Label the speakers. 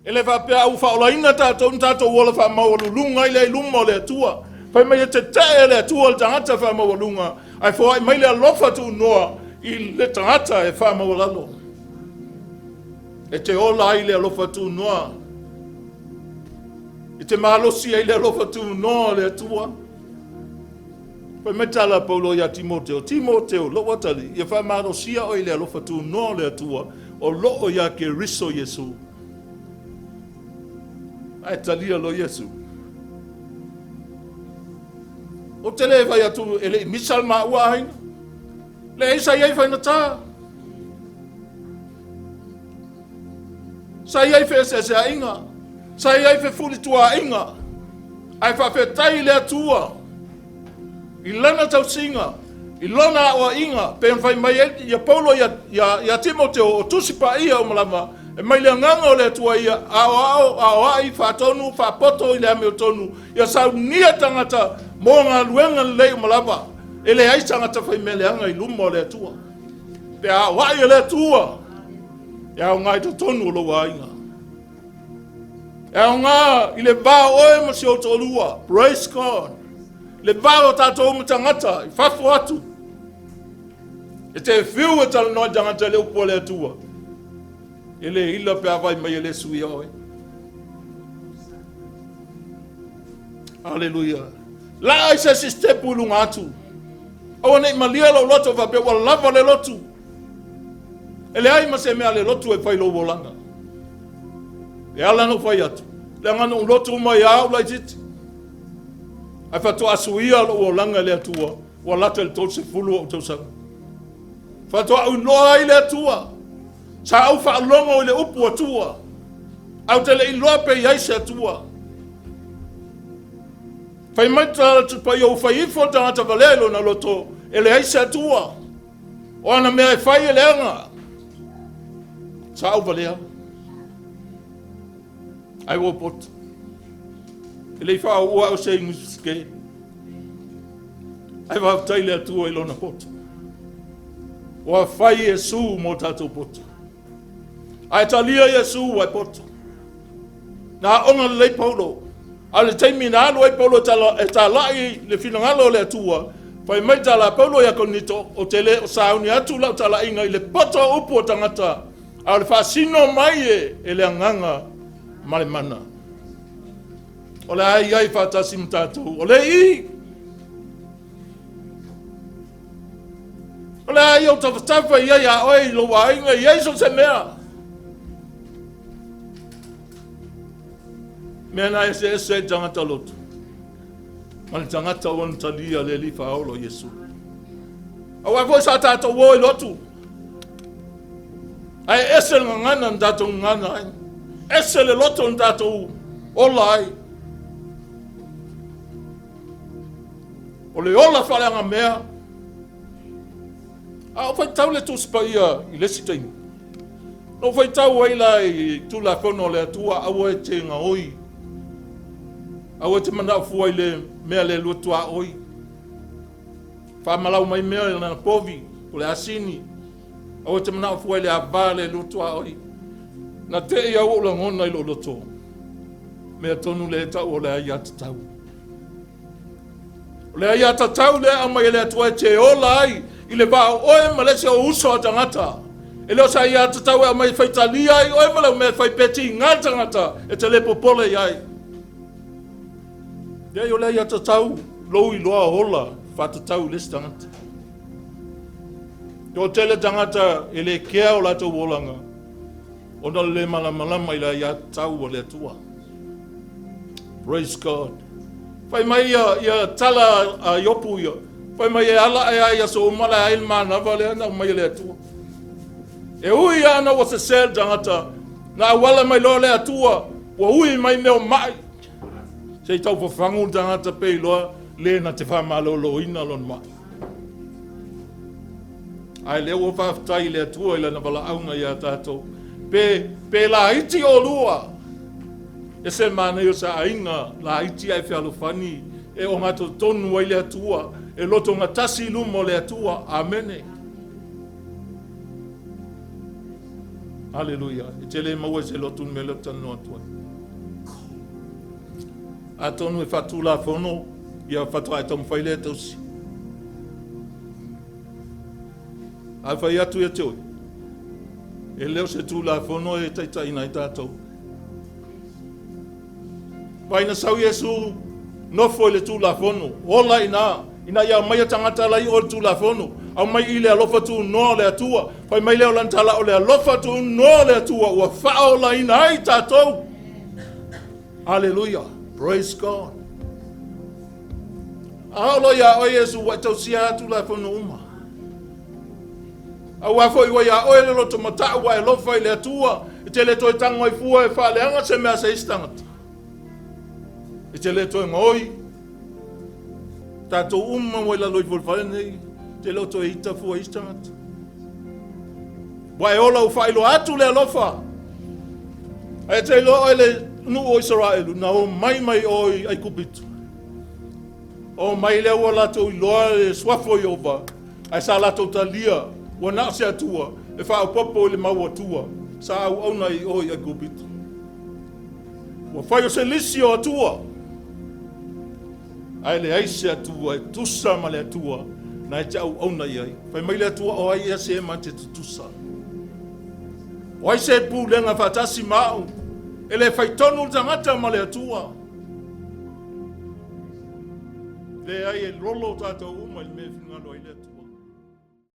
Speaker 1: E le faapea a ua faaolaina tatou ona tatou ola faamaualuluga ai lea i luma o le Atua. Fai mai e tetee e le Atua le tagata faamaualuga, ae foai mai le alofa tuunoa i le tagata e faamaualalo. E te ola ai le alofa tuunoa. E te malosi ai le alofa tuunoa o le Atua. Fai mai tala a Paulo ia Timoteo, Timoteo, lou atalii, ia faamalosia oe i le alofa tunoa o le Atua o loo ia Keriso Iesu. Ae talia loa Iesu. Ou te le fai atu e le i misa le maua aiga. Leai sa i ai faigata. Sa i ai feeseeseaiga, sa i ai fefulituaaiga, ae faafetai i le Atua i lana tausiga, i lona aoaiga, pe ona fai mai ai ia Paulo ia, ia, ia Timoteo, o tusi paia uma lava, e mai le agaga o le Atua ia aoao, aoai, faatonu, faapoto i le amiotonu, ia saunia tagata mo galuega lelei uma lava. E leai tagata faimea leaga i luma o le Atua. Pe aoai e le Atua, e aoga i totonu o lou aiga. E aoga i le va o oe ma si ou toalua. Praise God. Le va o tatou ma tagata i fafo atu. E te fiu e talanoa i tagata i le upu a le Atua. E le ila pe a vai mai e le suia oe. Aleluia. Laa i se isi stepu i luga atu. Aua ne i malia lou loto faapea ua lava le lotu. E leai ma se mea le lotu e fai lou olaga. E ala na ou fai atu, leaga na ou lotu mai a au laitiiti. Ae faatoa suia lou olaga e le Atua, ua lata i le 30 ou tausaga. Faatoa ou iloa ai le Atua. Sa ou faalogo i le upu Atua. Ae ou te le iloa pe i ai se Atua. Fai mai le Tusi Paia ua fai ifo le tagata valea i lona loto, e leai se Atua. O ana mea e fai e leaga. Sa ou valea. Ai ua poto. E le i faauu au se Iunivesite. Ae faafetai le Atua i lona poto. Ua fai Iesu mo tatou poto. Ae talia Iesu ae poto. Na aoga lelei Paulo. A o le taimi na alu ai Paulo e talai le finagalo o le Atua, fai mai tala a Paulo ia Korinito, ou te le o sauni atu lau talaiga i le poto o upu o tagata, a o le faasino mai e le agaga ma le mana. O le a i ai faatasi ma tatou, o le i. O le a i ou tafatafa i ai a oe i lou aiga, i ai so se mea. Mea na eseese ai tagata lotu ma le tagata ua na talia le Alii Faaola o Iesu. Aua foi sa tatou o i lotu. Ae ese le gagana na tatou gagana ai. Ese le loto na tatou ola ai. O le ola faaleagamea. A o faitau le Tusi Paia i le isi taimi. Na ou faitau ai la i Tulafono a le Atua, aua e te gaoi. Aua e te manao fua i le mea le lua tuaoi. Faamalau mai mea i lana povi, o le asini. Aua e te manao fua i le ava le lua tuaoi. Na te i au ou lagona i lou loto. Mea tonu le tau o le aiatatau. O le aiatatau lea e aumai e le Atua e te ola ai i le va o oe ma le isi o uso a tagata. E le o se aiatatau e aumai e faitalia ai oe ma lau mea e fai pe tiga le tagata e te le popole i ai. Leai, o le aiatatau lou iloa ola faatatau i le isi tagata. Toatele tagata e le kea o latou olaga ona o le le malamalama i le aiatatau a le Atua. Praise God. Fai mai ia, ia tala a Iopu ia. Fai mai e ala ae ai aso uma la ai le manava lea na aumai e le Atua. E ui lava na ua sese le tagata, na auala mai loa le Atua, ua ui mai mea o mai. Se i tau fafagu le tagata pe iloa le na te faamaloloina lona mai. Ae lea ua faafetai i le Atua i lana valaauga ia tatou. Pe, pe laiti olua, e se manaia o se aiga laiti ae fealofani e ogatotonu ai le Atua, e lotogatasi i luma o le Atua. Amene. Aleluia. E te le maua i se lotu le mea lea ou te talanoa atu ai. Atonu e faatulafono, ia faatoa e taumafai lea e tausi. A fai atu ia te oe, e le o se tulafono e taitaiina ai tatou. Vai na sau Iesu nofo i le Tulafono, ola i ina, ina ia aumaia tagata la i o le Tulafono, aumai i le alofa tunoa o le Atua. Fai mai lea o lana tala, o le alofa tunoa o le Atua ua faaolaina ai tatou. Aleluia. Praise God. A oo loa ia oe Iesu ua e tausia lava Tulafono uma. Aua foi ua ia oe le loto matau ua e alofa i le Atua, e te le toe tago ai fua e faaleaga se mea a se isi tagata. E te le toe gaoi. Tatou uma ua i lalo ifo o le fale nei, e te le o toe ita fua i isi tagata. Ua e ola ua faailoa atu le alofa. Ae te iloa oe le nuu o Isaraelu na omai mai o i Aikupito. O mai lea ua latou iloa le suafa o Ieova, ae sa latou talia ua na o se Atua e faaopoopo i le mau Atua sa auauna i o i Aikupito. Ua fai o se lisi o Atua, ae leai se Atua e tusa ma le Atua na e te auauna i ai. Fai mai le Atua, o ai ea se ma te tutusa? O ai se pulega faatasi ma au? E le fai tonu le tagata ma le Atua. Leai, e lolo tatou uma i le mea e finagalo ai le Atua.